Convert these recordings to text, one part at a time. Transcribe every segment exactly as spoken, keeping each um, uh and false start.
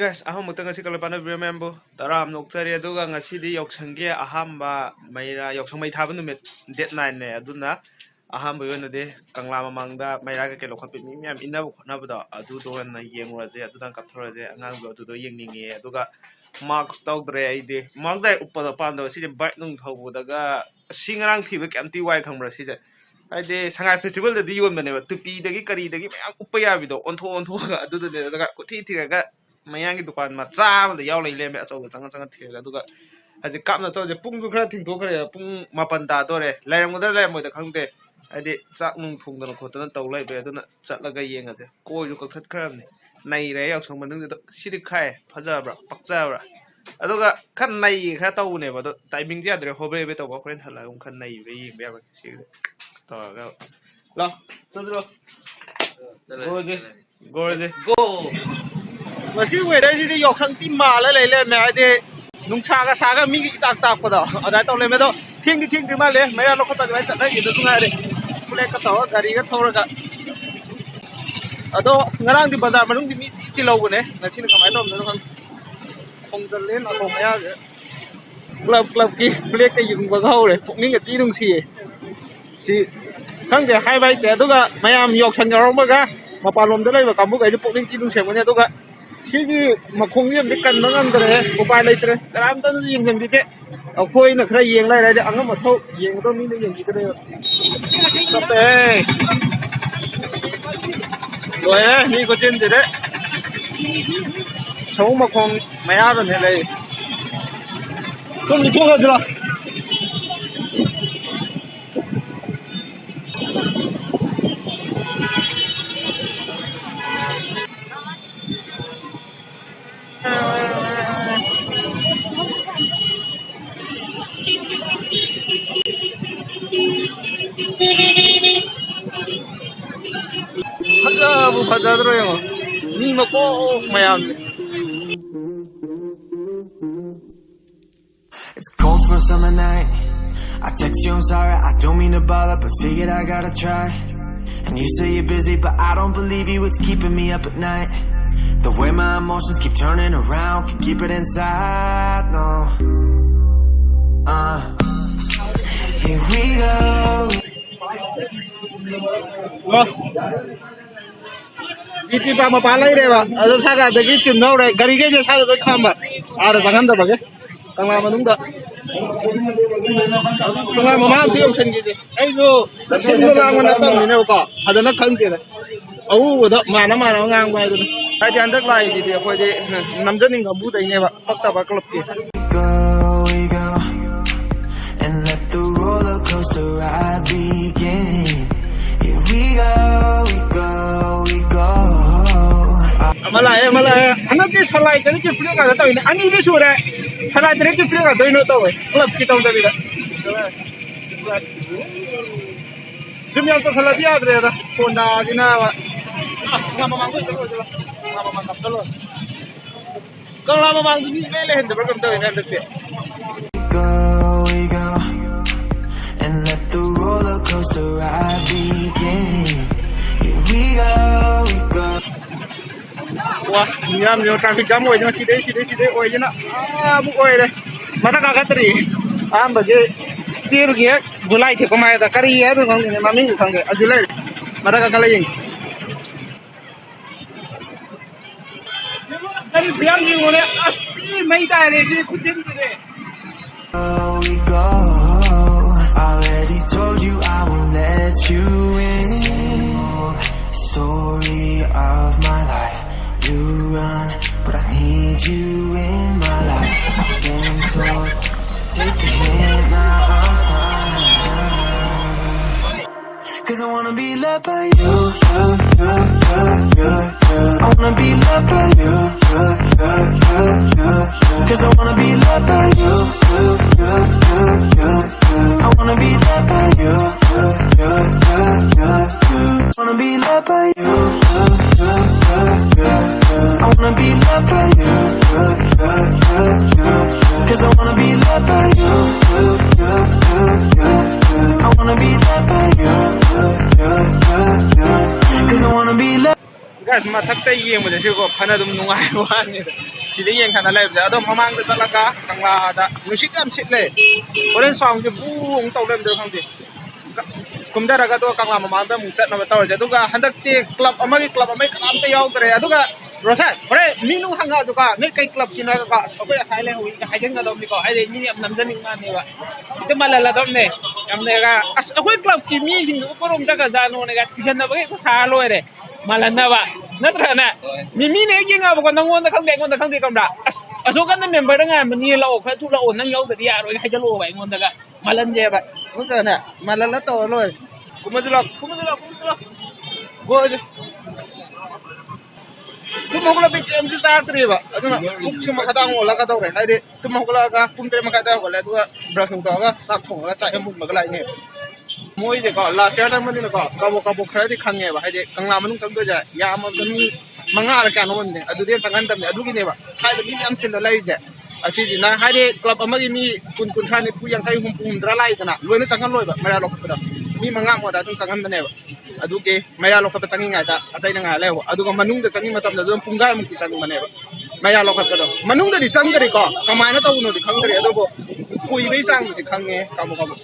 ꯑꯁ, ꯑꯍꯥꯟꯕꯃꯛꯇ ꯉꯁꯤ ꯀꯪꯂꯩꯄꯥꯛꯅ ꯕꯤꯔ ꯃꯌꯥꯝꯕꯨ ꯇꯔꯥ ꯑꯃ ꯅꯣꯛꯆꯔꯤ꯫ ꯑꯗꯨꯒ ꯉꯁꯤꯗꯤ ꯌꯥꯎꯁꯪꯒꯤ ꯑꯍꯥꯟꯕ ꯃꯩꯔꯥ, ꯌꯥꯎꯁꯪ ꯃꯩ ꯊꯥꯕ ꯅꯨꯃꯤꯠ, date nine ꯅꯦ꯫ ꯑꯗꯨꯅ ꯑꯍꯥꯟꯕꯒꯤ ꯑꯣꯏꯅꯗꯤ ꯀꯪꯂꯥ ꯃꯃꯥꯡꯗ ꯃꯩꯔꯥ ꯀꯩꯀꯩ ꯂꯧꯈꯠꯄꯤ ꯃꯤ ꯃꯌꯥꯝ ꯏꯟꯅꯕ ꯈꯣꯠꯅꯕꯗꯣ, ꯑꯗꯨꯗꯣ ꯑꯣꯏꯅ ꯌꯦꯡꯉꯨꯔꯁꯦ꯫ ꯑꯗꯨꯗꯪ ꯀꯥꯞꯊꯣꯔꯁꯦ꯫ ꯑꯉꯥꯡꯗꯣ ꯑꯗꯨꯗꯣ ꯌꯦꯡꯅꯤꯡꯉꯦ꯫ ꯑꯗꯨꯒ mask ꯇꯧꯗ꯭ꯔꯦ ꯑꯩꯗꯤ꯫ Mask direct ꯎꯞꯄꯗꯣ ꯄꯥꯝꯗꯕ꯫ ꯁꯤꯁꯦ bike ꯅꯨꯡ ꯊꯧꯕꯗꯒ, ꯁꯤ ꯉꯔꯥꯡ ꯊꯤꯕ ꯀꯌꯥꯝ ꯊꯤ ꯋꯥꯏ ꯈꯪꯕ꯭ꯔꯥ ꯁꯤꯁꯦ? ꯍꯥꯏꯗꯤ ꯁꯉꯥꯏ festival ꯗꯗꯤ ꯌꯣꯟꯕꯅꯦꯕ, ꯇꯨꯄꯤꯗꯒꯤ ꯀꯔꯤꯗꯒꯤ ꯃꯌꯥꯝ ꯎꯞꯄ ꯌꯥꯕꯤꯗꯣ, ꯑꯣꯟꯊꯣꯛ ꯑꯣꯟꯊꯣꯛꯑꯒ꯫ ꯑꯗꯨꯗꯨꯅꯦ꯫ ꯑꯗꯨꯒ ꯀꯣꯏꯊꯤ ꯊꯤꯔꯒ ꯃꯌꯥꯡꯒꯤ ꯗꯨꯀꯥꯟ ꯃꯆꯥ ꯑꯃꯗ ꯌꯥꯎ ꯂꯩ ꯂꯩꯔꯝꯃꯦ, ꯑꯆꯧꯕ ꯆꯪꯉ ꯆꯪꯉ ꯊꯤꯔꯒ꯫ ꯑꯗꯨꯒ ꯍꯧꯖꯤꯛ ꯀꯥꯞꯅ ꯇꯧꯁꯦ꯫ ꯄꯨꯡꯁꯨ ꯈꯔ ꯊꯦꯡꯗꯣꯛꯈ꯭ꯔꯦ, ꯄꯨꯡ ꯃꯥꯄꯟ ꯇꯥꯗꯣꯔꯦ꯫ ꯂꯩꯔꯝꯒꯗ꯭ꯔꯥ ꯂꯩꯔꯝꯃꯣꯏꯗ꯭ꯔꯥ ꯈꯪꯗꯦ, ꯍꯥꯏꯗꯤ ꯆꯥꯛ ꯅꯨꯡ ꯊꯣꯡꯗꯅ ꯈꯣꯠꯇꯅ ꯇꯧ ꯂꯩꯕꯩ꯫ ꯑꯗꯨꯅ ꯆꯠꯂꯒ ꯌꯦꯡꯉꯁꯦ꯫ ꯀꯣꯏꯁꯨ ꯀꯛꯊꯠꯈ꯭ꯔꯕꯅꯤ, ꯅꯩꯔꯦ ꯌꯥꯎꯁꯪ ꯃꯅꯨꯡꯁꯤꯗ꯫ ꯁꯤꯗꯤ ꯈꯥꯏ ꯐꯖꯕ꯭ꯔꯥ, ꯄꯛꯆꯕ꯭ꯔꯥ? ꯑꯗꯨꯒ ꯈꯔ ꯅꯩꯒꯦ ꯈꯔ ꯇꯧꯕꯅꯦꯕ, ꯑꯗꯣ timing ꯁꯦ ꯌꯥꯗ꯭ꯔꯦ꯫ ꯍꯣꯕꯦ ꯍꯣꯕꯦ ꯇꯧꯕ꯫ ꯍꯣꯔꯦꯟ ꯍꯜꯂꯛꯑꯒ ꯑꯃꯨꯛ ꯈꯔ ꯅꯩꯕ꯭ꯔꯥ ꯌꯦꯡꯕ ꯌꯥꯕ꯫ ꯁꯤꯒꯤꯁꯦ ꯇꯧꯔꯒ ꯂꯥꯛꯑꯣ, ꯆꯠꯂꯣ꯫ ꯆꯠꯂꯦ, ꯒꯣꯜꯁꯦ꯫ ꯆꯠꯂꯦ꯫ ꯒꯣꯜꯁꯦ꯫ Let's go! ꯉꯁꯤ weather ꯁꯤꯗꯤ ꯌꯥꯎꯁꯪ ꯇꯤ ꯃꯥꯜꯂ ꯂꯩ ꯂꯩꯔꯝꯃꯦ꯫ ꯍꯥꯏꯗꯤ ꯅꯨꯡꯁꯥꯒ ꯁꯥꯒ ꯃꯤꯒ ꯏꯇꯥꯛ ꯇꯥꯛꯄꯗꯣ ꯑꯗꯨꯃꯥꯏꯅ ꯇꯧ ꯂꯩꯔꯝꯃꯦ꯫ ꯑꯗꯣ ꯊꯦꯡꯗꯤ ꯊꯦꯡꯗ꯭ꯔꯤ ꯃꯥꯜꯂꯦ꯫ ꯃꯩꯔꯥ ꯂꯧꯈꯠꯄ ꯑꯗꯨꯃꯥꯏꯅ ꯆꯠꯅꯈꯤꯕꯗꯁꯨ ꯉꯥꯏꯔꯦ꯫ Flag ꯀ ꯇꯧꯔꯒ ꯒꯥꯔꯤꯒ ꯊꯧꯔꯒ꯫ ꯑꯗꯣ ꯑꯁ, ꯉꯔꯥꯡꯗꯤ ꯕꯖꯥꯔ ꯃꯅꯨꯡꯗꯤ ꯃꯤ ꯊꯤ ꯆꯤꯜꯍꯧꯕꯅꯦ꯫ ꯉꯁꯤꯅ ꯀꯃꯥꯏꯅ ꯇꯧꯔꯝꯗꯣꯏꯅꯣ ꯈꯪꯗꯦ꯫ ꯈꯣꯡꯖꯜꯂꯦ ꯅꯥꯀꯣꯡ ꯃꯌꯥꯁꯦ꯫ Club club ꯀꯤ flag ꯀ ꯌꯨꯡꯕꯒ ꯍꯧꯔꯦ꯫ ꯄꯨꯛꯅꯤꯡꯒ ꯊꯤ ꯅꯨꯡꯁꯤꯌꯦ꯫ ꯁꯤ ꯈꯪꯗꯦ, ꯍꯥꯏꯕ ꯍꯩꯇꯦ꯫ ꯑꯗꯨꯒ ꯃꯌꯥꯝ ꯌꯥꯎꯁꯪ ꯌꯥꯎꯔꯝꯕꯒ ꯃꯄꯥꯟꯂꯣꯝꯗ ꯂꯩꯕ ꯀꯥꯡꯕꯨꯈꯩꯗꯤ ꯄꯨꯛꯅꯤꯡ ꯊꯤ ꯅꯨꯡꯁꯤꯔꯝꯒꯅꯤ꯫ ꯑꯗꯨꯒ ꯁꯤꯒꯤ ꯃꯈꯣꯡꯁꯦ ꯑꯝꯇ ꯀꯟꯕ ꯉꯝꯗ꯭ꯔꯦ꯫ ꯎꯄꯥꯏ ꯂꯩꯇ꯭ꯔꯦ꯫ ꯀꯅꯥꯝꯇꯅ ꯌꯦꯡꯁꯤꯟꯕꯤꯗꯦ꯫ ꯑꯩꯈꯣꯏꯅ ꯈꯔ ꯌꯦꯡ ꯂꯩꯔꯦ ꯍꯥꯏꯗꯤ ꯑꯉꯝ ꯑꯊꯧ ꯌꯦꯡꯒꯗꯧ ꯃꯤꯅ ꯌꯦꯡꯕꯤꯗ꯭ꯔꯦꯕ꯫ ꯆꯠꯄꯦ꯫ ꯂꯣꯏꯔꯦ ꯃꯤ ꯈꯨꯆꯤꯟꯁꯤꯗꯤ꯫ ꯁꯃꯨ ꯃꯈꯣꯡ ꯃꯌꯥꯗꯅꯦ ꯂꯩ꯫ ꯁꯨꯝ ꯅꯤꯡꯊꯣꯛꯈ꯭ꯔꯁꯤꯔꯣ? ꯐꯖꯕꯨ ꯐꯖꯗ꯭ꯔꯣ ꯌꯦꯡꯉꯣ, ꯃꯤ ꯃꯀꯣꯛ ꯃꯌꯥꯝꯁꯦ꯫ It's cold for a summer night. I text you, I'm sorry, I don't mean to bother, but figured I gotta try. And you say you're busy, but I don't believe you, it's keeping me up at night. The way my emotions keep turning around, can keep it inside, no. Uh, here we go. B T ꯄꯥꯛ ꯃꯄꯥꯟ ꯂꯩꯔꯦꯕ, ꯑꯗꯣ ꯁꯥꯒꯥꯗꯒꯤ ꯆꯤꯟꯗꯧꯔꯦ, ꯒꯥꯔꯤꯈꯩꯁꯦ ꯁꯥꯗ ꯂꯣꯏ ꯈꯥꯝꯕ, ꯑꯥꯗ ꯆꯪꯍꯟꯗꯕꯒꯤ꯫ ꯀꯪꯂꯥ ꯃꯅꯨꯡꯗ꯫ ꯀꯪꯂꯥ ꯃꯃꯥꯡꯗ ꯌꯧꯁꯟꯈꯤꯁꯦ꯫ ꯑꯩꯁꯨ ꯁꯤꯟꯕ ꯂꯥꯡꯕ ꯅꯠꯇꯕꯅꯤꯅꯕꯀꯣ, ꯐꯖꯅ ꯈꯪꯗꯦꯗ꯫ ꯑꯎꯕꯗ ꯃꯥꯅ ꯃꯥꯅ ꯉꯥꯡꯕ ꯍꯥꯏꯗꯨꯅꯤ꯫ ꯍꯥꯏꯗꯤ ꯍꯟꯗꯛ ꯂꯥꯛꯏꯁꯤꯗꯤ ꯑꯩꯈꯣꯏꯗꯤ ꯅꯝꯖꯅꯤꯡ ꯀꯥꯡꯕꯨꯗꯩꯅꯦꯕ, ꯄꯛꯇꯕ ꯀ꯭ꯂꯕꯀꯤ꯫ Go, we go, and let the roller coaster ride begin. Here we go, we go, we go. ꯑꯃ ꯂꯥꯛꯑꯦ, ꯑꯃ ꯂꯥꯛꯑꯦ꯫ ꯍꯟꯗꯛꯇꯤ ꯁꯂꯥꯏ ꯇꯔꯦꯠꯀꯤ ꯐ꯭ꯂꯦꯛ ꯉꯥꯛꯇ ꯇꯧꯏꯅꯦ꯫ ꯑꯅꯤꯗꯤ ꯁꯨꯔꯦ꯫ ꯁꯂꯥꯏ ꯇꯔꯦꯠꯀꯤ ꯐ꯭ꯂꯦꯛ ꯉꯥꯛꯇ ꯑꯣꯏꯅ ꯇꯧꯋꯦ, ꯀ꯭ꯂꯕꯀꯤ ꯇꯧꯗꯕꯤꯗ꯫ ꯖꯤꯝ ꯌꯥꯝ ꯇꯧꯁꯜꯂꯗꯤ ꯌꯥꯗ꯭ꯔꯦꯗ, ꯀꯣꯟꯗꯥꯁꯤꯅꯕ꯫ ꯉꯥ ꯃꯃꯥꯡꯗ ꯑꯣꯏꯅ ꯆꯠꯂꯨꯔꯁꯤꯔꯣ? ꯉꯥ ꯃꯃꯥꯡ ꯀꯥꯞꯁꯜꯂꯨꯔꯁꯤ꯫ ꯀꯪꯂꯥ ꯃꯃꯥꯡꯗ ꯃꯤ ꯏꯂꯩ ꯂꯩꯍꯟꯗꯕ꯭ꯔꯥ ꯀꯩꯅꯣꯝ ꯇꯧꯋꯤꯅꯦ ꯍꯟꯗꯛꯇꯤ꯫ Go, we go, and let the roller coaster ride begin. Here we go, we go. ꯋꯥ, ꯃꯤ ꯌꯥꯝ ꯌꯥꯝ traffic jam ꯑꯣꯏꯗꯅ ꯁꯤꯗꯩ, ꯁꯤꯗꯩ, ꯁꯤꯗꯩ ꯑꯣꯏꯗꯅ ꯑꯥ ꯑꯃꯨꯛ ꯑꯣꯏꯔꯦ꯫ ꯃꯊꯛ ꯀꯥꯈꯠꯇ꯭ꯔꯤ꯫ ꯑꯍꯥꯟꯕꯒꯤ stairꯒꯤ ꯍꯦꯛ ꯒꯨꯂꯥꯏ ꯊꯦꯛꯄ ꯃꯥꯏꯗ ꯀꯔꯤ ꯍꯥꯏꯗꯣꯏꯅꯣ ꯈꯪꯗꯦꯅꯦ, ꯃꯃꯤꯡꯁꯨ ꯈꯪꯗꯦ꯫ ꯑꯗꯨ ꯂꯩꯔꯦ꯫ ꯃꯊꯛ ꯀꯥꯈꯠꯂ ꯌꯦꯡꯁꯤ꯫ ꯀꯔꯤ ꯐꯤꯂꯝ ꯌꯦꯡꯉꯨꯔꯦ? ꯑꯁ, ꯊꯤ ꯃꯩ ꯇꯥꯔꯦ ꯁꯤ ꯈꯨꯠꯁꯦꯝꯁꯤꯗꯤ꯫ We go. Already told you I won't let you in. Same old story of my life. You run, but I need you in my life. I've been told to take a hint, now I'm fine. Cause I wanna be loved by you, you, you, you, you, you. I wanna be loved by you, you, you, you, you, you. Cause I wanna be loved by you, you, you, you, you, you. I wanna be loved by you, you, you, you, you, you. Wanna be loved by you, you, you, you, you, you. I wanna be loved by you, you, you, you, you, you. Cause I wanna be loved by you, you, you, you, you, you. I wanna be loved by you, you, you, you, you. Cause I wanna be loved. ꯃꯊꯛꯇ ꯌꯦꯡꯕꯗꯁꯨꯀꯣ ꯐꯅ ꯑꯗꯨꯝ ꯅꯨꯡꯉꯥꯏꯕ ꯋꯥꯅꯤꯗ꯫ ꯁꯤꯗ ꯌꯦꯡꯊꯅ ꯂꯩꯕꯁꯦ꯫ ꯑꯗꯣ ꯃꯃꯥꯡꯗ ꯆꯠꯂꯒ ꯀꯪꯂꯥꯗ ꯅꯨꯡꯁꯤꯠ ꯌꯥꯝ ꯁꯤꯠꯂꯦ꯫ ꯍꯣꯔꯦꯟ ꯁꯥꯎꯟꯁꯦ ꯕꯨ ꯑꯃꯨꯛ ꯇꯧ ꯂꯩꯔꯝꯗꯣꯏꯔꯥ ꯈꯪꯗꯦ꯫ ꯀꯨꯝꯊꯔꯒ ꯑꯗꯨꯒ ꯀꯪꯂꯥ ꯃꯃꯥꯡꯗ ꯑꯃꯨꯛ ꯆꯠꯅꯕ ꯇꯧꯔꯁꯦ꯫ ꯑꯗꯨꯒ ꯍꯟꯗꯛꯇꯤ ꯀ꯭ꯂꯕ ꯑꯃꯒꯤ, ꯀ꯭ꯂꯕ ꯑꯃꯒꯤ ꯀꯅꯥꯝꯇ ꯌꯥꯎꯗ꯭ꯔꯦ꯫ ꯑꯗꯨꯒ ꯔꯣꯁꯟ, ꯍꯣꯔꯦꯟ ꯃꯤ ꯅꯨꯡ ꯍꯪꯉꯛꯑꯗꯨꯒ ꯅꯣꯏ ꯀꯩ ꯀ꯭ꯂꯕꯀꯤꯅꯣ ꯍꯥꯏꯔꯒ ꯑꯩꯈꯣꯏ ꯑꯁꯥꯏ ꯂꯩꯍꯧꯏꯒ ꯍꯥꯏꯖꯟꯒꯗꯧꯅꯤꯀꯣ꯫ ꯍꯥꯏꯗꯤ ꯃꯤ ꯌꯥꯝ ꯅꯝꯖꯅꯤꯡ ꯃꯥꯟꯅꯦꯕ꯫ ꯍꯦꯛꯇ ꯃꯥꯜꯍꯜꯂꯗꯧꯅꯦ꯫ ꯌꯥꯝ ꯂꯩꯔꯒ ꯑꯁ ꯑꯩꯈꯣꯏ ꯀ꯭ꯂꯕꯀꯤ ꯃꯤꯁꯤꯡꯗꯨꯕꯨ ꯀꯔꯣꯝ ꯆꯠꯈ꯭ꯔꯖꯥꯠꯅꯣꯅꯦꯒ ꯊꯤꯖꯟꯅꯕꯒ ꯍꯦꯛꯇ ꯁꯥꯔ ꯂꯣꯏꯔꯦ꯫ ꯃꯥꯜꯍꯟꯅꯕ꯫ ꯅꯠꯇ꯭ꯔꯒꯅ ꯍꯣꯏ꯫ ꯃꯤ, ꯃꯤꯅ ꯍꯦꯛ ꯌꯦꯡꯉꯛꯑꯕꯀꯣ, ꯅꯪꯉꯣꯟꯗ ꯈꯪꯗꯦ, ꯑꯩꯉꯣꯟꯗ ꯈꯪꯗꯦ, ꯈꯪꯕ꯭ꯔꯥ? "ꯑꯁ, ꯑꯁꯣꯝ ꯀꯟꯗ ꯃꯦꯝꯕꯔꯗ ꯉꯥꯏꯔꯝꯕꯅꯤ, ꯂꯥꯛꯑꯣ, ꯈꯔ ꯊꯨ ꯂꯥꯛꯑꯣ, ꯅꯪ ꯌꯥꯎꯗꯗꯤ ꯌꯥꯔꯣꯏ" ꯍꯥꯏꯖꯜꯂꯛꯑꯣꯕ ꯑꯩꯉꯣꯟꯗꯒ꯫ ꯃꯥꯜꯍꯟꯁꯦꯕ꯫ ꯅꯠꯇ꯭ꯔꯒꯅ ꯃꯥꯜꯍꯜꯂ ꯇꯧꯔ ꯂꯣꯏꯔꯦ꯫ ꯀꯨꯝꯃꯁꯤ ꯂꯥꯛꯑꯣ, ꯀꯨꯝꯃꯁꯤ ꯂꯥꯛꯑꯣ, ꯀꯨꯝꯃꯁꯤ ꯂꯥꯛꯑꯣ꯫ ꯒꯣꯜꯁꯦ꯫ ꯇꯨꯝ ꯍꯧꯒꯠꯂꯛꯄꯩ ꯀꯩꯝꯁꯨ ꯆꯥꯔꯛꯇ꯭ꯔꯤꯕ꯫ ꯑꯗꯨꯅ ꯄꯨꯛꯁꯤꯃ ꯈꯗꯥꯡ ꯑꯣꯜꯂꯛꯀꯗꯧꯔꯦ꯫ ꯍꯥꯏꯗꯤ ꯇꯨꯝ ꯍꯧꯒꯠꯂꯛꯑꯒ ꯄꯨꯡ ꯇꯔꯦꯠ ꯃꯈꯥꯏ ꯑꯗꯥꯏ ꯍꯧꯒꯠꯂꯦ꯫ ꯑꯗꯨꯒ ꯕ꯭ꯔꯁ ꯅꯨꯡ ꯇꯧꯔꯒ ꯆꯥꯛ ꯊꯣꯡꯉꯒ ꯆꯥꯛ ꯌꯥꯝ ꯃꯨꯟꯕꯒ ꯂꯥꯛꯏꯅꯦ꯫ ꯃꯣꯏꯁꯦꯀꯣ, ꯂꯥꯁ ꯌꯥꯔ ꯆꯪꯕꯅꯤꯅꯀꯣ, ꯀꯕꯣꯛ ꯀꯕꯣꯛ ꯈꯔꯗꯤ ꯈꯪꯉꯦꯕ꯫ ꯍꯥꯏꯗꯤ ꯀꯪꯂꯥ ꯃꯅꯨꯡ ꯆꯪꯗꯣꯏꯁꯦ ꯌꯥꯝꯃꯕꯗ ꯃꯤ ꯃꯉꯥꯔ ꯀꯌꯥꯅꯣ ꯑꯣꯏꯕꯅꯦ, ꯑꯗꯨꯗꯤ ꯆꯪꯍꯟꯗꯕꯅꯦ꯫ ꯑꯗꯨꯒꯤꯅꯦꯕ ꯁ꯭ꯋꯥꯏꯗ ꯃꯤ ꯃꯌꯥꯝ ꯆꯤꯜꯂ ꯂꯩꯔꯤꯁꯦ꯫ ꯑꯁꯤꯁꯤꯅ ꯍꯥꯏꯗꯤ ꯀ꯭ꯂꯕ ꯑꯃꯒꯤ ꯃꯤ ꯀꯨꯟ, ꯀꯨꯟꯊ꯭ꯔꯥ, ꯅꯤꯐꯨ, ꯌꯥꯡꯈꯩ, ꯍꯨꯝꯐꯨ, ꯍꯨꯝꯗ꯭ꯔꯥ ꯂꯥꯛꯏꯗꯅ, ꯂꯣꯏꯅ ꯆꯪꯍꯜꯂꯣꯏꯕ ꯃꯩꯔꯥ ꯂꯧꯈꯠꯄꯗ꯫ ꯃꯤ ꯃꯉꯥꯃꯨꯛ ꯑꯗꯨꯝ ꯆꯪꯍꯟꯕꯅꯦꯕ꯫ ꯑꯗꯨꯒꯤ ꯃꯩꯔꯥ ꯂꯧꯈꯠꯄ ꯆꯪꯉꯤꯉꯩꯗ ꯑꯇꯩꯅ ꯉꯥꯏ ꯂꯩꯍꯧꯕ꯫ ꯑꯗꯨꯒ ꯃꯅꯨꯡꯗ ꯆꯪꯉꯤ ꯃꯇꯝꯗ ꯑꯗꯨꯝ ꯄꯨꯡꯈꯥꯏꯃꯨꯛꯇꯤ ꯆꯪꯕꯅꯦꯕ ꯃꯩꯔꯥ ꯂꯧꯈꯠꯄꯗꯣ꯫ ꯃꯅꯨꯡꯗꯗꯤ ꯆꯪꯗ꯭ꯔꯤꯀꯣ, ꯀꯃꯥꯏꯅ ꯇꯧꯕꯅꯣꯗꯤ ꯈꯪꯗ꯭ꯔꯤ, ꯑꯗꯨꯕꯨ ꯀꯨꯏꯕꯩ ꯆꯥꯡꯗꯨꯗꯤ ꯈꯪꯉꯦ ꯀꯥꯕꯣꯛ ꯀꯥꯕꯣꯛ꯫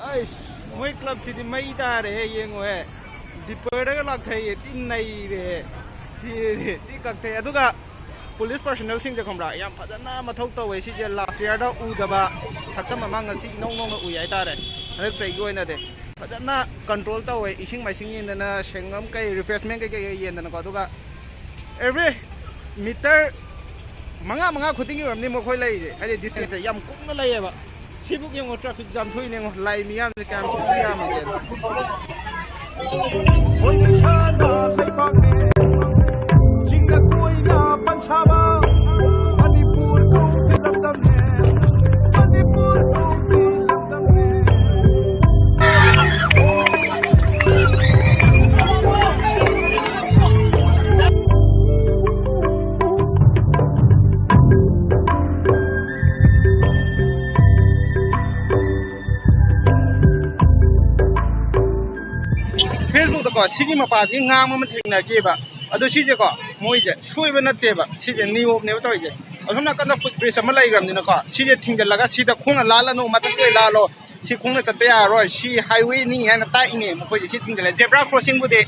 ꯑꯩꯁ, ꯃꯣꯏ ꯀ꯭ꯂꯕꯁꯤꯗꯤ ꯃꯩ ꯇꯥꯔꯦꯍꯦ, ꯌꯦꯡꯉꯣꯍꯦ꯫ ꯗꯤꯄꯔꯗꯒ ꯂꯥꯛꯊꯩꯌꯦ, ꯊꯤ ꯅꯩꯔꯦꯍꯦ꯫ ꯁꯤꯗꯤ ꯊꯤ ꯀꯛꯊꯩ꯫ ꯑꯗꯨꯒ ꯄꯨꯂꯤꯁ ꯄꯥꯔꯁꯣꯅꯦꯜꯁꯤꯡꯁꯦ ꯈꯪꯕ꯭ꯔꯥ, ꯌꯥꯝ ꯐꯖꯅ ꯃꯊꯧ ꯇꯧꯋꯦ꯫ ꯁꯤꯁꯦ ꯂꯥꯁ ꯌꯥꯔꯗ ꯎꯗꯕ ꯁꯛꯇꯝ ꯑꯃ ꯉꯁꯤ ꯏꯅꯧ ꯅꯧꯅ ꯎꯏ ꯍꯥꯏꯇꯥꯔꯦ꯫ ꯍꯟꯗꯛ ꯆꯍꯤꯒꯤ ꯑꯣꯏꯅꯗꯤ ꯐꯖꯅ ꯀꯟꯇ꯭ꯔꯣꯜ ꯇꯧꯋꯦ꯫ ꯏꯁꯤꯡ ꯃꯥꯏꯁꯤꯡ ꯌꯦꯟꯗꯅ, ꯁꯦꯡꯉꯝ ꯀꯩ, ꯔꯤꯐ꯭ꯔꯦꯁꯃꯦꯟ ꯀꯩꯀꯩ ꯌꯦꯟꯗꯅꯀꯣ꯫ ꯑꯗꯨꯒ ꯑꯦꯚ꯭ꯔꯤ ꯃꯤꯇꯔ ꯃꯉꯥ ꯃꯉꯥ ꯈꯨꯗꯤꯡꯒꯤ ꯑꯣꯏꯔꯝꯅꯤ ꯃꯈꯣꯏ ꯂꯩꯔꯤꯁꯦ, ꯍꯥꯏꯗꯤ ꯗꯤꯁꯇꯦꯟꯁꯁꯦ ꯌꯥꯝ ꯀꯨꯡꯅ ꯂꯩꯌꯦꯕ꯫ ꯁꯤꯕꯨꯛ ꯌꯦꯡꯉꯣ, ꯇ꯭ꯔꯥꯐꯤꯛ ꯖꯥꯝ ꯊꯣꯛꯏꯅꯦ ꯌꯦꯡꯉꯣ, ꯂꯥꯏ ꯃꯤꯌꯥꯝꯁꯦ ꯀꯌꯥꯝ ꯀꯨꯡꯅ ꯌꯥꯝꯃꯒꯦ꯫ ꯐꯦꯁꯕꯨꯛꯇꯀꯣ ꯁꯤꯒꯤ ꯃꯄꯥꯁꯤ ꯉꯥꯡꯕ ꯑꯃ ꯊꯦꯡꯅꯈꯤꯕ꯫ ꯑꯗꯣ ꯁꯤꯁꯦꯀꯣ, ꯃꯣꯏꯁꯦ ꯁꯣꯏꯕ ꯅꯠꯇꯦꯕ, ꯁꯤꯁꯦ ꯅꯤꯌꯣꯝꯅꯦꯕ ꯇꯧꯔꯤꯁꯦ꯫ ꯑꯁꯣꯝ ꯅꯥꯀꯟꯗ ꯐꯨꯠ ꯕ꯭ꯔꯤꯖ ꯑꯃ ꯂꯩꯈ꯭ꯔꯕꯅꯤꯅꯀꯣ, ꯁꯤꯁꯦ ꯊꯤꯡꯖꯤꯜꯂꯒ ꯁꯤꯗ ꯈꯣꯡꯅ ꯂꯥꯜꯂꯅꯨ, ꯃꯊꯛꯇ ꯑꯣꯏ ꯂꯥꯜꯂꯣ, ꯁꯤ ꯈꯣꯡꯅ ꯆꯠꯄ ꯌꯥꯔꯔꯣꯏ, ꯁꯤ ꯍꯥꯏꯋꯦꯅꯤ ꯍꯥꯏꯅ ꯇꯥꯛꯏꯅꯦ ꯃꯈꯣꯏꯁꯦ꯫ ꯁꯤ ꯊꯤꯡꯖꯤꯜꯂꯦ꯫ ꯖꯦꯕ꯭ꯔꯥ ꯀ꯭ꯔꯣꯁꯤꯡꯕꯨꯗꯤ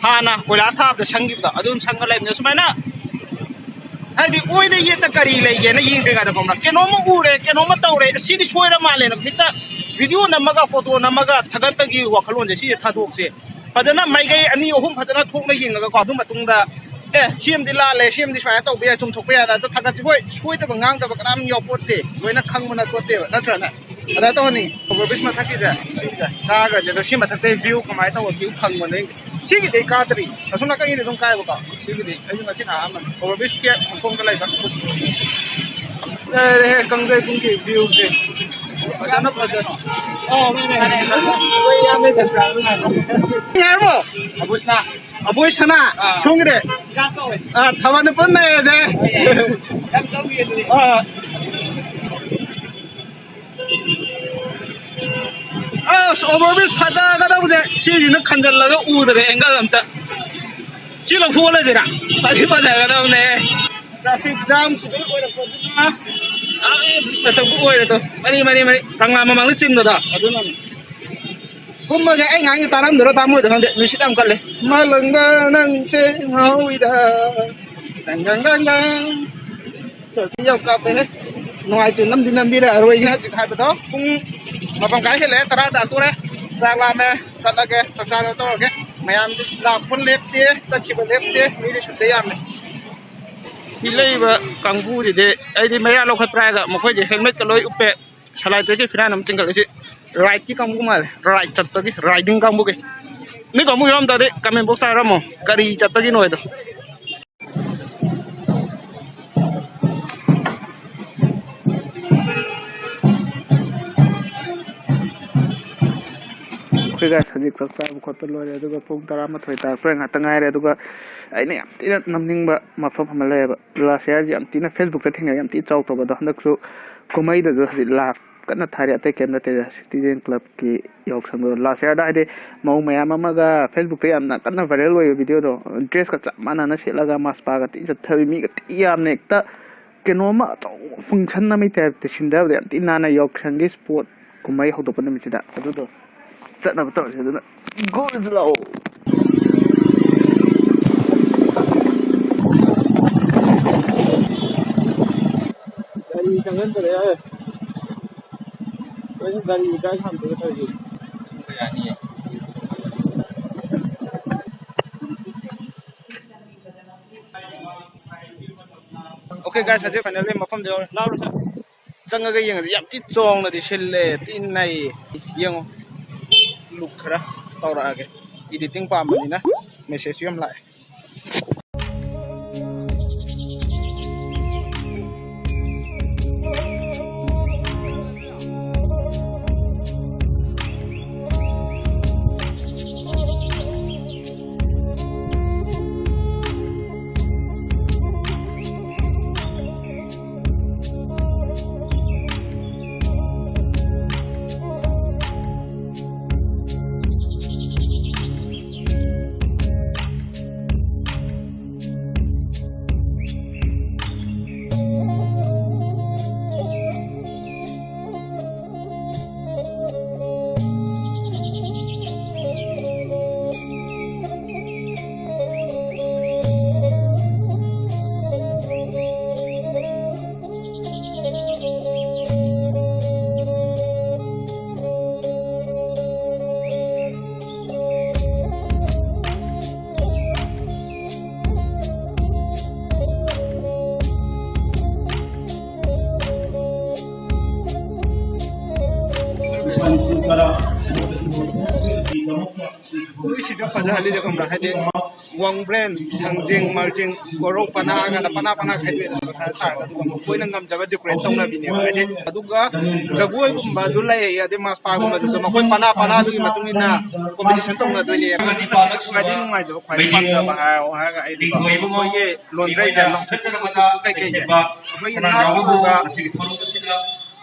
ꯍꯥꯟꯅ ꯀꯣꯏꯂꯥꯁ ꯊꯥꯕꯗ ꯁꯪꯈꯤꯕꯗꯣ ꯑꯗꯨꯝ ꯁꯪꯉ ꯂꯩꯕꯅꯦ꯫ ꯁꯨꯃꯥꯏꯅ ꯍꯥꯏꯗꯤ ꯑꯣꯏꯗ ꯌꯦꯠꯇ ꯀꯔꯤ ꯂꯩꯒꯦꯅ ꯌꯦꯡꯗ꯭ꯔꯤꯉꯩꯗ ꯈꯪꯕ꯭ꯔꯥ, ꯀꯩꯅꯣꯝꯃ ꯎꯔꯦ, ꯀꯩꯅꯣꯝꯃ ꯇꯧꯔꯦ, ꯁꯤꯗꯤ ꯁꯣꯏꯔ ꯃꯥꯜꯂꯦꯅ ꯍꯦꯛꯇ ꯚꯤꯗꯤꯑꯣ ꯅꯝꯃꯒ, ꯐꯣꯇꯣ ꯅꯝꯃꯒ ꯊꯥꯒꯠꯄꯒꯤ ꯋꯥꯈꯜꯂꯣꯟꯁꯦ ꯁꯤꯁꯦ ꯊꯥꯗꯣꯛꯁꯦ꯫ ꯐꯖꯅ ꯃꯥꯏꯀꯩ ꯑꯅꯤ ꯑꯍꯨꯝ ꯐꯖꯅ ꯊꯣꯛꯅ ꯌꯦꯡꯉꯒꯀꯣ, ꯑꯗꯨ ꯃꯇꯨꯡꯗ, "ꯑꯦ, ꯁꯤ ꯑꯃꯗꯤ ꯂꯥꯜꯂꯦ, ꯁꯤ ꯑꯃꯗꯤ ꯁꯨꯃꯥꯏꯅ ꯇꯧꯕ ꯌꯥꯏ, ꯆꯨꯝꯊꯣꯛꯄ ꯌꯥꯏ" ꯑꯗ ꯊꯥꯒꯠꯁꯤ꯫ ꯍꯣꯏ, ꯁꯣꯏꯗꯕ ꯉꯥꯡꯗꯕ ꯀꯅꯥꯝ ꯌꯥꯎꯄꯣꯠꯇꯦ, ꯂꯣꯏꯅ ꯈꯪꯕ ꯅꯠꯄꯣꯠꯇꯦꯕ, ꯅꯠꯇ꯭ꯔꯅꯦ? ꯑꯗ ꯇꯧꯍꯟꯅꯤꯡꯉꯤ꯫ ꯑꯣꯚꯔ ꯕ꯭ꯔꯤꯖ ꯃꯊꯛꯀꯤꯁꯦ, ꯁꯤꯒ ꯀꯥꯈ꯭ꯔꯁꯦ꯫ ꯑꯗꯣ ꯁꯤ ꯃꯊꯛꯇꯩ ꯚ꯭ꯌꯨ ꯀꯃꯥꯏꯅ ꯇꯧꯕ ꯚ꯭ꯌꯨ ꯐꯪꯕꯅꯦ꯫ ꯁꯤꯒꯤꯗꯤ ꯑꯩ ꯀꯥꯗ꯭ꯔꯤ, ꯑꯁꯣꯝ ꯅꯥꯀꯟꯒꯤꯗꯤ ꯑꯗꯨꯝ ꯀꯥꯏꯕꯀꯣ꯫ ꯁꯤꯒꯤꯗꯤ ꯑꯩꯁꯨ ꯉꯁꯤꯅ ꯑꯍꯥꯟꯕꯅꯤ꯫ ꯑꯣꯚꯔ ꯕ꯭ꯔꯤꯖꯀꯤ ꯃꯈꯣꯡꯗ ꯂꯩꯕ꯫ ꯂꯩꯔꯦꯍꯦ, ꯀꯪꯖꯩꯕꯨꯡꯒꯤ ꯚ꯭ꯌꯨꯁꯦ꯫ ꯐꯖꯅ ꯐꯖꯅ꯫ ꯉꯥꯏꯔꯝꯃꯣ꯫ ꯑꯕꯣꯏ ꯁꯅꯥ꯫ ꯑꯕꯣꯏ ꯁꯅꯥ꯫ ꯑꯥ꯫ ꯁꯣꯝꯒꯤꯗꯤ? ꯑꯥ, ꯊꯥꯕꯜꯗ ꯄꯨꯟꯅ ꯂꯩꯔꯁꯦ꯫ ꯑꯥ꯫ ꯑꯁ, ꯑꯣꯚꯔ ꯕ꯭ꯔꯤꯖ ꯐꯖꯒꯗꯧꯕꯁꯦ ꯁꯤꯁꯤꯅ ꯈꯟꯖꯜꯂꯒ ꯎꯗ꯭ꯔꯦ ꯑꯦꯡꯒꯜ ꯑꯝꯇ꯫ ꯁꯤ ꯂꯧꯊꯣꯛꯍꯜꯂꯁꯤꯔꯥ? ꯐꯗꯤ ꯐꯖꯒꯗꯧꯕꯅꯦ꯫ ꯇ꯭ꯔꯥꯐꯤꯛ ꯖꯥꯝ ꯁꯤꯗ ꯑꯣꯏꯔꯛꯄꯗꯨꯅ, ꯑꯥ, ꯕ꯭ꯔꯤꯖ ꯃꯊꯛꯄꯨ ꯑꯣꯏꯔꯦ ꯇꯣ꯫ ꯃꯔꯤ, ꯃꯔꯤ, ꯃꯔꯤ꯫ ꯀꯪꯂꯥ ꯃꯃꯥꯡꯗ ꯆꯤꯟꯕꯗꯣ ꯑꯗꯨꯅꯅꯦ꯫ ꯀꯨꯝꯃꯒꯦ, ꯑꯩ ꯉꯥꯡꯉꯤ ꯇꯥꯔꯝꯗꯣꯏꯔꯣ ꯇꯥꯔꯝꯃꯣꯏꯗꯣ ꯈꯪꯗꯦ, ꯅꯨꯡꯁꯤꯠ ꯌꯥꯝ ꯀꯜꯂꯦ꯫ ꯃꯥꯂꯪꯕ ꯅꯪꯁꯦ ꯉꯥꯎꯏꯗ꯫ ꯗꯪ ꯗꯪ ꯗꯪ ꯗꯪ꯫ ꯁꯦꯜꯐꯤ ꯌꯥꯝ ꯀꯥꯞꯄꯦꯍꯦ꯫ ꯅꯨꯡꯉꯥꯏꯇꯦ, ꯅꯝꯗꯤ ꯅꯝꯕꯤꯔꯛꯑꯔꯣꯏꯒꯦ ꯍꯧꯖꯤꯛ ꯍꯥꯏꯕꯗꯣ꯫ ꯄꯨꯡ ꯃꯄꯥꯟ ꯀꯥꯏ ꯍꯦꯜꯂꯛꯑꯦ, ꯇꯔꯥ ꯇꯥꯗꯣꯔꯦ꯫ ꯆꯥꯛ ꯂꯥꯝꯃꯦ, ꯆꯠꯂꯒꯦ, ꯆꯥꯛ ꯆꯥꯅꯕ ꯇꯧꯔꯒꯦ꯫ ꯃꯌꯥꯝꯗꯤ ꯂꯥꯛꯄ ꯂꯦꯞꯇꯦ, ꯆꯠꯈꯤꯕ ꯂꯦꯞꯇꯦ, ꯃꯤꯗꯤ ꯁꯨꯠꯇ ꯌꯥꯝꯃꯦ꯫ ꯁꯤ ꯂꯩꯕ ꯀꯥꯡꯕꯨꯁꯤꯗꯤ ꯑꯩꯗꯤ ꯃꯩꯔꯥ ꯂꯧꯈꯠꯄ꯭ꯔꯥ ꯍꯥꯏꯔꯒ ꯃꯈꯣꯏꯗꯤ ꯍꯦꯜꯃꯦꯠꯀ ꯂꯣꯏ ꯎꯞꯄꯦ꯫ ꯁꯂꯥꯏꯇꯒꯤ ꯐꯤꯔꯥꯟ ꯑꯃ ꯆꯤꯡꯈꯠꯂꯤꯁꯤ ꯔꯥꯏꯠꯀꯤ ꯀꯥꯡꯕꯨ ꯃꯥꯜꯂꯦ, ꯔꯥꯏꯠ ꯆꯠꯄꯒꯤ, ꯔꯥꯏꯗꯤꯡ ꯀꯥꯡꯕꯨꯒꯤ꯫ ꯅꯣꯏ ꯀꯥꯡꯕꯨ ꯌꯥꯎꯔꯝ ꯇꯥꯔꯗꯤ ꯀꯃꯦꯟ ꯕꯣꯛꯁꯇ ꯍꯥꯏꯔꯝꯃꯣ, ꯀꯔꯤ ꯆꯠꯄꯒꯤꯅꯣ ꯍꯥꯏꯗꯣ꯫ ꯑꯩꯈꯣꯏ ꯒꯥꯏꯁ ꯍꯧꯖꯤꯛ ꯆꯥꯛ ꯆꯥꯕ ꯈꯣꯠꯄ ꯂꯣꯏꯔꯦ, ꯑꯗꯨꯒ ꯄꯨꯡ ꯇꯔꯥꯃꯥꯊꯣꯏ ꯇꯥꯔꯛꯄ ꯉꯥꯛꯇ ꯉꯥꯏꯔꯦ꯫ ꯑꯗꯨꯒ ꯑꯩꯅ ꯌꯥꯝ ꯊꯤꯅ ꯅꯝꯅꯤꯡꯕ ꯃꯐꯝ ꯑꯃ ꯂꯩꯌꯦꯕ, ꯂꯥꯁ ꯌꯥꯔꯁꯤ ꯌꯥꯝ ꯊꯤꯅ ꯐꯦꯁꯕꯨꯛꯇ ꯊꯦꯡꯅꯩ, ꯌꯥꯝ ꯊꯤꯅ ꯆꯥꯎ ꯇꯧꯕ꯫ ꯑꯗꯣ ꯍꯟꯗꯛꯁꯨ ꯀꯨꯝꯍꯩꯗꯁꯨ ꯍꯧꯖꯤꯛ ꯂꯥꯛ ꯀꯟꯅ ꯊꯥꯔꯤ, ꯑꯇꯩ ꯀꯩꯝ ꯅꯠꯇꯦꯗ, ꯁꯤꯇꯤꯖꯦꯟ ꯀ꯭ꯂꯕꯀꯤ ꯌꯥꯎꯁꯪꯗꯣ꯫ ꯂꯥꯁ ꯌꯥꯔꯗ ꯍꯥꯏꯗꯤ ꯃꯧ ꯃꯌꯥꯝ ꯑꯃꯒ ꯐꯦꯁꯕꯨꯛꯇ ꯌꯥꯝꯅ ꯀꯟꯅ ꯚꯥꯏꯔꯦꯜ ꯑꯣꯏꯕ ꯚꯤꯗꯤꯑꯣꯗꯣ, ꯗ꯭ꯔꯦꯁꯀ ꯆꯞ ꯃꯥꯟꯅꯅ ꯁꯦꯠꯂꯒ ꯃꯥꯁ ꯄꯥꯒ ꯊꯤ ꯆꯠꯊꯕꯤ, ꯃꯤꯒ ꯊꯤ ꯌꯥꯝꯅ ꯍꯦꯛꯇ ꯀꯩꯅꯣꯝꯃ ꯑꯆꯧꯕ ꯐꯪꯁꯟ ꯑꯃꯒꯤ ꯇꯥꯏꯞꯇ ꯁꯤꯟꯗꯕꯗ ꯌꯥꯝ ꯊꯤ ꯅꯥꯟꯅ ꯌꯥꯎꯁꯪꯒꯤ ꯁ꯭ꯄꯣꯔꯠ ꯀꯨꯝꯍꯩ ꯍꯧꯗꯣꯛꯄ ꯅꯨꯃꯤꯠꯁꯤꯗ꯫ ꯑꯗꯨꯗꯣ ꯆꯠꯅꯕ ꯇꯧꯔꯁꯦ꯫ ꯑꯗꯨꯅ ꯒꯣꯜꯁꯨ ꯂꯥꯛꯑꯣ꯫ ꯒꯥꯔꯤ ꯆꯪꯍꯟꯗꯔꯦ ꯍꯥꯏ꯫ ꯑꯩꯈꯣꯏꯅ ꯒꯥꯔꯤ ꯀꯥꯏ ꯈꯥꯝꯗꯣꯏꯅꯣ ꯇꯧꯔꯤꯁꯦ? ꯑꯣꯀꯦ ꯒꯥꯏꯁ, ꯍꯧꯖꯤꯛ ꯐꯥꯏꯅꯦꯜꯂꯤ ꯃꯐꯝꯗ ꯌꯧꯔꯦ꯫ ꯂꯥꯎꯔꯁꯦ꯫ ꯆꯪꯉꯒ ꯌꯦꯡꯉꯗꯤ ꯌꯥꯝ ꯊꯤ ꯆꯥꯎꯅꯗꯤ ꯁꯤꯜꯂꯦ, ꯊꯤ ꯅꯩ꯫ ꯌꯦꯡꯉꯣ, ꯂꯨꯛ ꯈꯔ ꯇꯧꯔꯛꯑꯒꯦ꯫ ꯏꯗꯤꯇꯤꯡ ꯄꯥꯝꯕꯅꯤꯅ ꯃꯦꯁꯦꯖꯁꯨ ꯌꯥꯝ ꯂꯥꯛꯑꯦ꯫ ꯐꯖꯍꯜꯂꯤꯁꯦ ꯈꯪꯕ꯭ꯔꯥ? ꯍꯥꯏꯗꯤ ꯋꯥꯡꯕ꯭ꯔꯦꯟ, ꯊꯥꯡꯖꯤꯡ, ꯃꯔꯖꯤꯡ, ꯀꯣꯔꯧ ꯄꯅꯥ ꯍꯥꯏꯔꯒꯅ ꯄꯅꯥ ꯄꯅꯥ ꯈꯥꯏꯗꯣꯛꯑꯦꯗꯅ ꯃꯁꯥ ꯁꯥꯔꯒ, ꯑꯗꯨꯒ ꯃꯈꯣꯏꯅ ꯉꯝꯖꯕ decorate ꯇꯧꯅꯕꯤꯅꯦꯕ꯫ ꯍꯥꯏꯗꯤ ꯑꯗꯨꯒ ꯖꯒꯣꯏꯒꯨꯝꯕꯁꯨ ꯂꯩ, ꯑꯗꯩ ꯃꯥꯁ ꯄꯥꯒꯨꯝꯕꯗꯁꯨ ꯃꯈꯣꯏ ꯄꯅꯥ ꯄꯅꯥꯗꯨꯒꯤ ꯃꯇꯨꯡ ꯏꯟꯅ competition ꯇꯧꯅꯗꯣꯏꯅꯦ꯫ ꯈ꯭ꯋꯥꯏꯗꯒꯤ ꯅꯨꯡꯉꯥꯏꯖꯕ, ꯈ꯭ꯋꯥꯏꯗꯒꯤ ꯄꯥꯝꯖꯕ ꯍꯥꯏꯔꯣ ꯍꯥꯏꯔꯒ ꯑꯩꯗꯤ ꯑꯩꯈꯣꯏꯒꯤ ꯂꯣꯟꯗ꯭ꯔꯩꯁꯦ ꯂꯧꯊꯣꯛ ꯀꯩꯀꯩꯁꯦ ꯑꯩꯈꯣꯏꯒꯤ ꯅꯥꯠꯀꯤ ꯑꯣꯏꯕ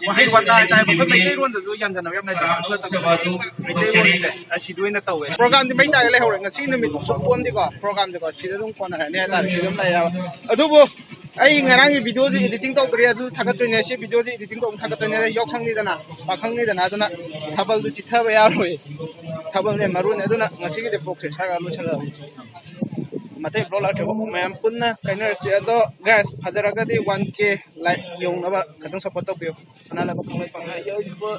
ꯋꯥꯍꯩ ꯋꯥꯇꯥ ꯍꯥꯏꯇꯥꯔꯦ, ꯑꯩꯈꯣꯏ ꯃꯩꯇꯩꯔꯣꯟꯗꯁꯨ ꯌꯥꯟꯖꯟꯅꯕ ꯌꯥꯝ ꯂꯩꯇꯦ, ꯑꯗꯨ ꯅꯠꯇꯕ ꯑꯁꯦꯡꯕ ꯃꯩꯇꯩꯔꯣꯟꯁꯦ ꯑꯁꯤꯗ ꯑꯣꯏꯅ ꯇꯧꯋꯦ꯫ Program ꯗꯤ ꯃꯩ ꯇꯥꯔꯒ ꯂꯩꯍꯧꯔꯦ꯫ ꯉꯁꯤ ꯅꯨꯃꯤꯠ ꯆꯨꯞꯄ ꯑꯃꯗꯤꯀꯣ program ꯗꯤꯀꯣ ꯁꯤꯗ ꯑꯗꯨꯝ ꯀꯣꯟꯅꯔꯅꯤ ꯍꯥꯏꯇꯥꯔꯦ, ꯁꯤꯗ ꯑꯗꯨꯝ ꯂꯩꯔꯦꯕ꯫ ꯑꯗꯨꯕꯨ ꯑꯩ ꯉꯔꯥꯡꯒꯤ video ꯁꯦ editing ꯇꯧꯗ꯭ꯔꯤ, ꯑꯗꯨ ꯊꯥꯒꯠꯇꯣꯏꯅꯦ꯫ ꯁꯤ video ꯁꯦ editing ꯇꯧꯕ ꯊꯥꯒꯠꯇꯣꯏꯅꯦ꯫ ꯑꯗꯩ ꯌꯥꯎꯁꯪꯅꯤꯗꯅ, ꯄꯥꯈꯪꯅꯤꯗꯅ, ꯑꯗꯨꯅ ꯊꯥꯕꯜꯗꯨ ꯆꯤꯊꯕ ꯌꯥꯔꯣꯏ꯫ ꯊꯥꯕꯜꯅꯦ ꯃꯔꯨꯅꯦ꯫ ꯑꯗꯨꯅ ꯉꯁꯤꯒꯤꯗꯤ vlog ꯁꯦ ꯁ꯭ꯋꯥꯏꯒ ꯂꯣꯏꯁꯤꯜꯂꯒꯦ꯫ ꯃꯊꯪ vlog ꯂꯥꯛꯇ꯭ꯔꯤꯕ ꯃꯌꯥꯝ ꯄꯨꯟꯅ ꯀꯥꯏꯅꯔꯁꯤ꯫ ꯑꯗꯣ guys, ꯐꯖꯔꯒꯗꯤ one K like ꯌꯧꯅꯕ ꯈꯤꯇꯪ support ꯇꯧꯕꯤꯌꯨ꯫ ꯁꯅꯥ ꯂꯩꯕꯥꯛ ꯀꯪꯂꯩꯄꯥꯛꯅ ꯌꯩꯕ